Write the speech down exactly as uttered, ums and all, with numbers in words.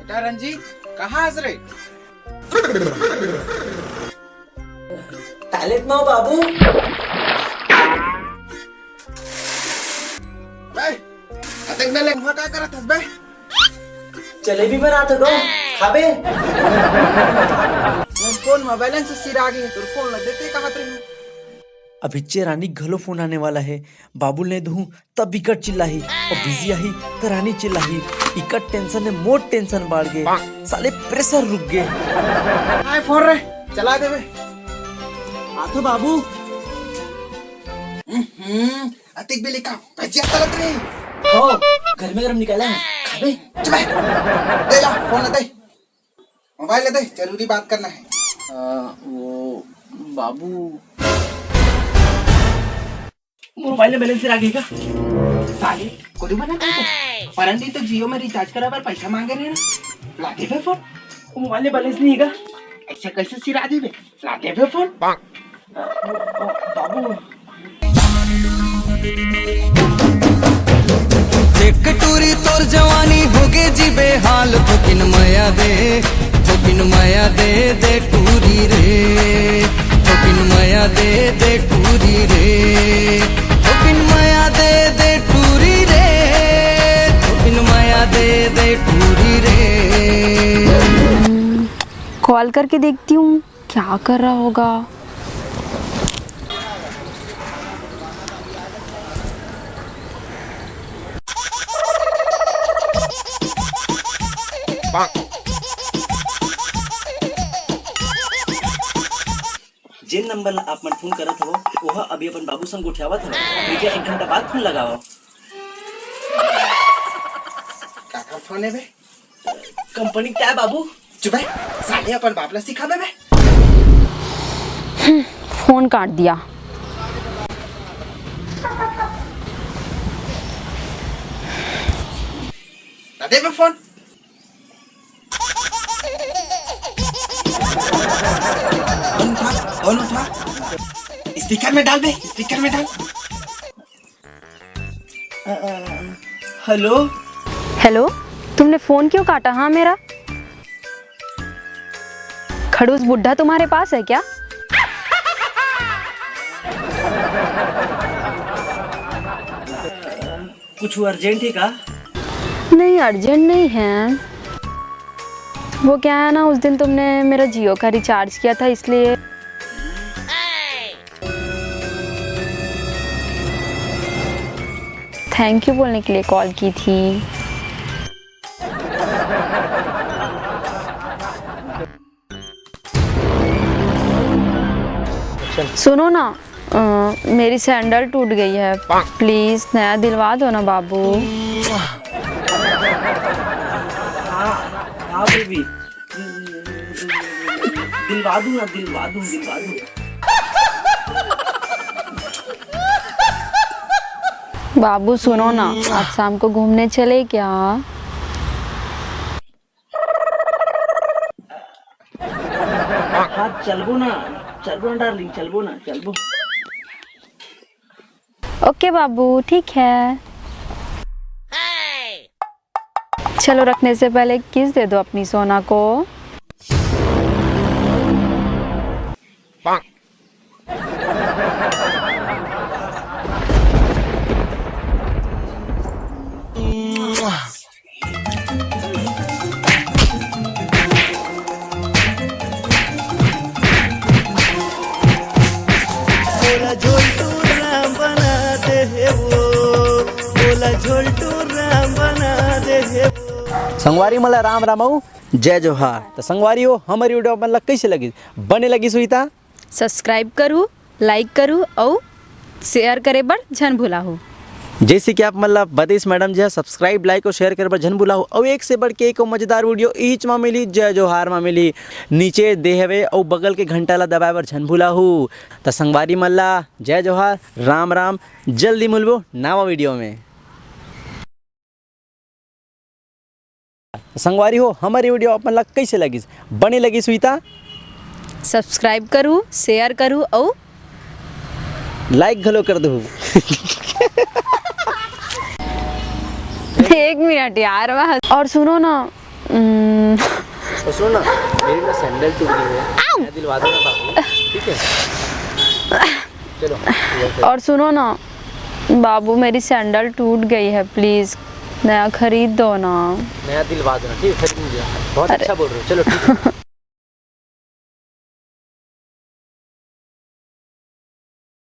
बेटा रंजीत, कहाँ हस रे? टॉयलेट में हो बाबू। बे, अतक बेले उहाँ का करत हस बे? जलेबी बनात हँव, खाबे? मोर फोन में बैलेंस सिरा गे, तोर फोन ला देते कहत रहे। अभिच्चे रानी घलो फोन आने वाला हे। बाबू ल नइ दूहूं तब बिकट चिल्लाही, अउ बिजी आही त रानी चिल्लाही। इकट टेंशन ले मोर टेंशन बाढ़ गे। साले प्रेशर रुक गे। आय फोन रे, चला देबे। आथो बाबू। हम्म, अतिक बेले का भजिया तलत रही। हो, गरमे गरम निकाला हे, खाबे? चुप बे। दे ला, फोन ला दे। मोबाइल ला दे, जरूरी बात करना हे। अ, वो बाबू, मोबाइल में बैलेंस सिरा गे का? साले, कोई बना दे तो। परन दिन तो जियो में रिचार्ज कराय बर पैसा मांगे रहे ना, ला देबे फोन। वो मोबाइल में बैलेंस नइ हे का? अइसे कइसे सिरा देबे? ला देबे फोन। बाबू। देख टूरी तोर जवानी होगे जी बेहाल, थोकिन मया दे, थोकिन मया दे, दे टूरी रे, थोकिन मया दे, दे टूरी रे, थोकिन मया दे, दे टूरी रे, थोकिन मया दे, दे टूरी रे। कॉल करके देखती हूँ। क्या कर रहा होगा? जेन नंबर ला आप मन फोन करत हवव, ओहा अभी अपन बाबू संग गोठियावत हवय। कृपया एक घंटा बाद फोन लगावव। काकर फोन हे बे? कंपनी के ताय बाबू। चुप बे, साले अपन बाप ला सिखाबे बे। फोन काट दिया। ना दे बे फोन। फोन उठा, फोन उठा। स्पीकर में डाल बे, स्पीकर में डाल। अ, अ, हेलो। हेलो, तुमने फोन क्यों काटा? हाँ, मेरा खड़ूस बुड्ढा तुम्हारे पास है क्या? कुछ अर्जेंट हे का? नहीं, अर्जेंट नहीं है। वो क्या है ना, उस दिन तुमने मेरा जियो का रिचार्ज किया था, इसलिए। थैंक यू बोलने के लिए कॉल की थी। सुनो ना, अ, मेरी सैंडल टूट गई है, प्लीज नया दिलवा दो ना बाबू। हाँ, हाँ बेबी, दिलवा दूँ ना, दिलवा दूँ, दिलवा दूँ। बाबू सुनो ना, आज शाम को घूमने चले क्या? हाँ, चलबो ना, चलबो ना डार्लिंग, चलबो ना, चलबो। ओके बाबू, ठीक है। चलो, रखने से पहले किस दे दो अपनी सोना को। संगवारी मन ला राम राम अउ जय जोहार। त संगवारी हो, हमर वीडियो आप मन ला कइसे लगिस? बने लगिस होही त सब्सक्राइब करू, लाइक करू अउ शेयर करे बर झन भुलाहू। जइसे कि आप मन ला बतेस मैडम जी ह, सब्सक्राइब, लाइक अउ शेयर करे बर झन भुलाहू। अउ एक से बढ़ के एक अउ मजेदार वीडियो इहीच मा मिलही, जय जोहार मा मिलही। नीचे दे हवे अउ बगल के घंटा ला दबाए बर झन भुलाहू। त संगवारी मन ला जय जोहार, राम राम, जल्दी मिलबो नवा वीडियो में। संगवारी हो, हमर ये वीडियो आप मन ला कइसे लगिस? बने लगिस होही त सब्सक्राइब करू, शेयर करू अउ लाइक घलो कर दू। एक मिनट यार, वाह। और सुनो ना, उम, तो सुनो ना, मेरी ना सैंडल टूट गई है, नया दिलवा दो ना बाबू, ठीक है? चलो, ये और सुनो ना बाबू, मेरी सैंडल टूट गई है, प्लीज नया खरीद दो ना। नया दिलवा दो ना, ठीक है? खरीद लीजिए, बहुत अच्छा बोल रहे हो। चलो, ठीक है।